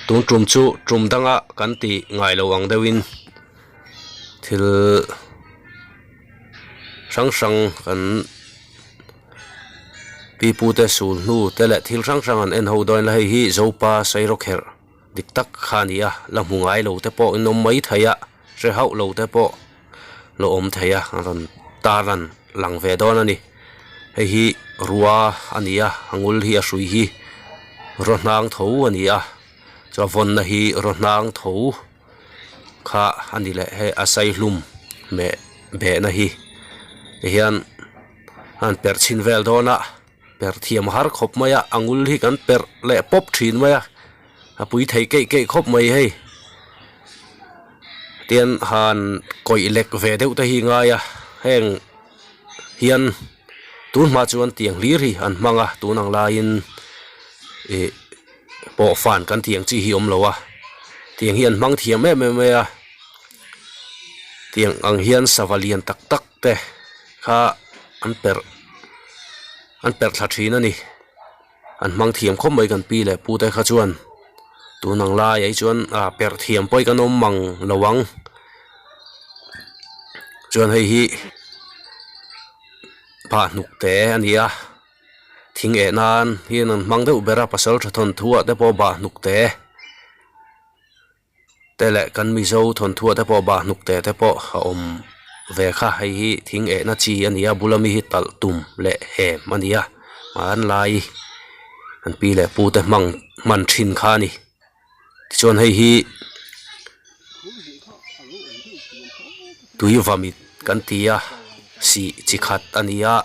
Tun tum chu tum danga kan tih ngai lo ang deuhin thil hrang hrang kan pipu te sul hnu te leh thil hrang hrang an en ho dawn a hei hi zopa sairawkherh dik tak kha a ni a la hmu ngai lo te pawh in awm mai thei a hre hauh lo te pawh la awm thei a a rawn tar lan lang ve dawn a ni hei hi rua a ni a a ngul hi a hrui hi raw hnang tho a ni a chuan vawnna hi raw hnang tho kha a ni leh hei a saihlum meh behna hi tihian a han perh chhin vel dawn a perh thiam har khawp mai a a ngul hi kan perh leh pawp thin mai a a pui thei keih keih khawp mai hei tian han kawih lek ve deuh te hi ngai a heng hian tun hma chuan tiang hlir hi an hmang a tun ang laiin ih pawh fan kan tih ang chi hi awm lo a tiang hi an hmang thiam em em mai a tiang ang hian sava lian tak tak te kha an perh an perh thla thin a ni. An hmang thiam khawp mai kan pi leh pu te kha chuan tun ang lai ah chuan ah perh thiam pawh hi kan awm mang lo ang chuan hei hi phah hnuk te a ni a thing eh nan hian an hmang deuh ber a pasal tha thawnthu ah te pawh bah hnuk te. Te leh kan Mizo thawnthuah te pawh bahhnuk te te pawh a awm ve kha hei hi thing ehna chi a ni a bula mi hi talh tum leh hem a ni a hmanlai an pi leh pu te hmang hman thin kha a ni tichuan hei hi tui vamit kan ti a sih chi khat a ni a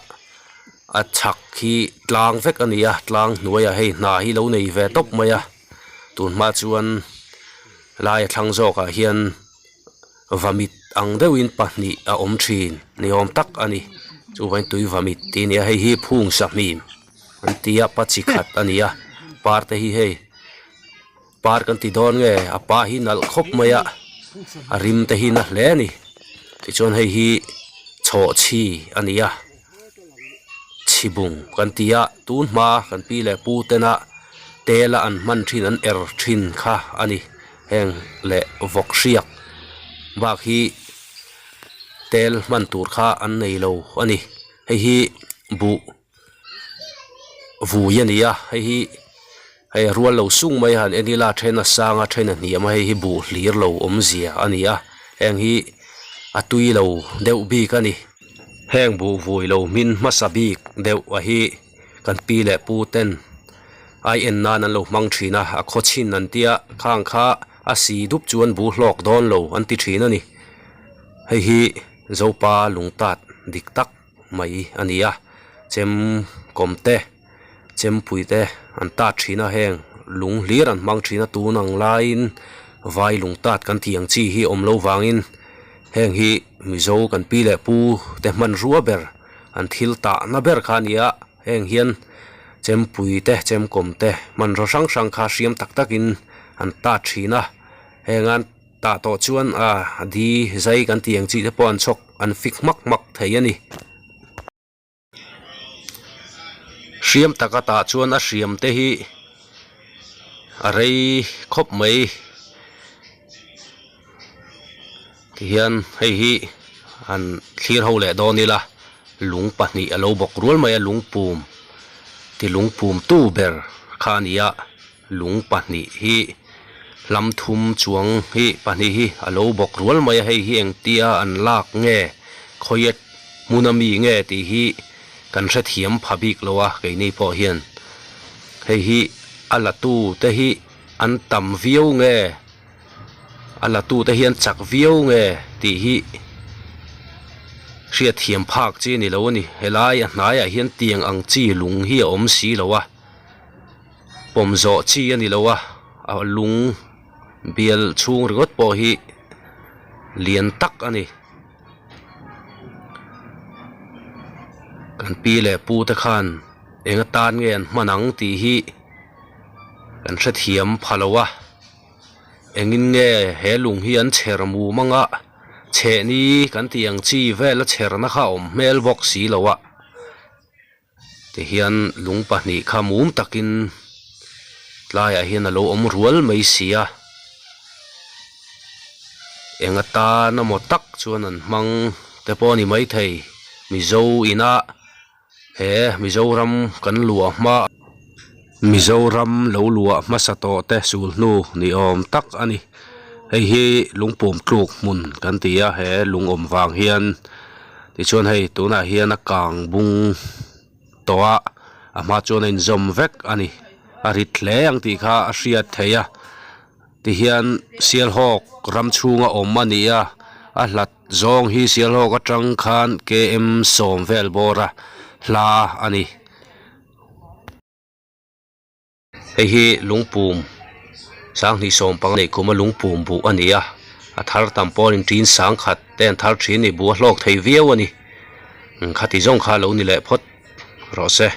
a chhak hi tlang vek a ni a tlang hnuaiah hei hna hi lo nei ve tawp mai a. Tun hma chuan laia thlang zawkah hian vamit ang deuhin pahnih a awm thin ni awm tak a ni chuvangin tui vamit tih a ni a hei hi phung sahmim an ti a pa chi khat a ni a par te hi hei par kan ti dawn nge a pa hi nalh khawp mai a a rim te hi na hle a ni tichuan hei hi chhawhchhi a ni a chhibung kan ti a tun hma kan pi leh pu tena tela an hman thin an er thin kha a ni heng leh vawk hriak bak hi tel hman tur kha an nei lo a ni hei hi buh vui a ni a hei hi hei a rual lo sung mai a han en ila a then a sang a then a hniam a hei hi buh hlir lo awmzia a ni a heng hi a tui lo deuh bik a ni heng buh vui lo hmin hmasa bik deuh a hi kan pi leh pu ten ai en nan an lo hmang thin a a khaw chhin an tia khang kha a si dup chuan buh hlawk dawn lo an ti thin a ni hei hi zopa lungtat dik tak. Mai a ni a chem kawm te chempui te an tat thin a heng lung hlir an hmang thin a tun ang laiin vai lung tat kan tih ang chi hi awm lo vangin heng hi mizo kan pi leh pu te hmanrua ber an thil tah na ber kha a ni a heng hian chempui te chemkawm te hmanraw hrang hrang kha hriam tak takin an tat thin a heng an. Tah tawh chuan a di zai kan tih ang chi te pawh an chhawk an fik hmak hmak thei a ni. Hriam taka tah chuan a hriam te hi a rei khawp mai tihian hei hi han thlir ho leh dawn ila lung pahnih a lo bawk rual mai a lungpum ti lungpum tu ber kha a ni a. Lung pahnih hi hlam thum chuang hi pahnih hi a lo bawk rual mai a, hei hi engtia an lak nge khawiat hmun ami nge tih hi kan hrethiam pha bik lo a keini pawh hian hei hi a la tu te hi an tam viau nge a la tu te hi an chak viau nge tih hi hriatthiam phak chi a ni lo a ni helai a hnaiah hian tiang ang chi lung hi a awm si lo a. Pawm zawh chi a ni lo a a lung bial chhung ringawt pawh hi lian tak a ni kan pi leh pu te khan eng atan nge an hman ang tih hi kan hrethiam pha lo a engin nge he lung hi an chher mum anga chhehni kan tih ang chi vel a chherna kha a awm hmel bawk si lo a. Tihian lung pahnih kha mum takin Tlaiah hian a lo awm rual mai si a, eng atan emaw tak chuan an hmang te pawh a ni maithei. Mizo ina he Mizoram kan luah hma Mizoram lo luah hmasa tawh te sul hnu ni awm tak a ni. Hei hi lungpum tluk hmun kan ti a, he lung awm vang hian tichuan hei tunah hian a kang bung. tawh a a hma chuan a inzawm vek a ni a rit hle ang tih kha a hriat theih a tihian sialhawk ram chhunga awm a ni a a hlat zawng hi sialhawk atang khan km sawm vel bawr a hla a ni. Hei hi lungpum sanghnih sawm panga neih kuma lungpum buh a ni a a thar tam pawh in tin sangkhat te an thar thin a ni buh a hlawk thei viau a ni khati zawng kha lo ni leh phawt rawh se.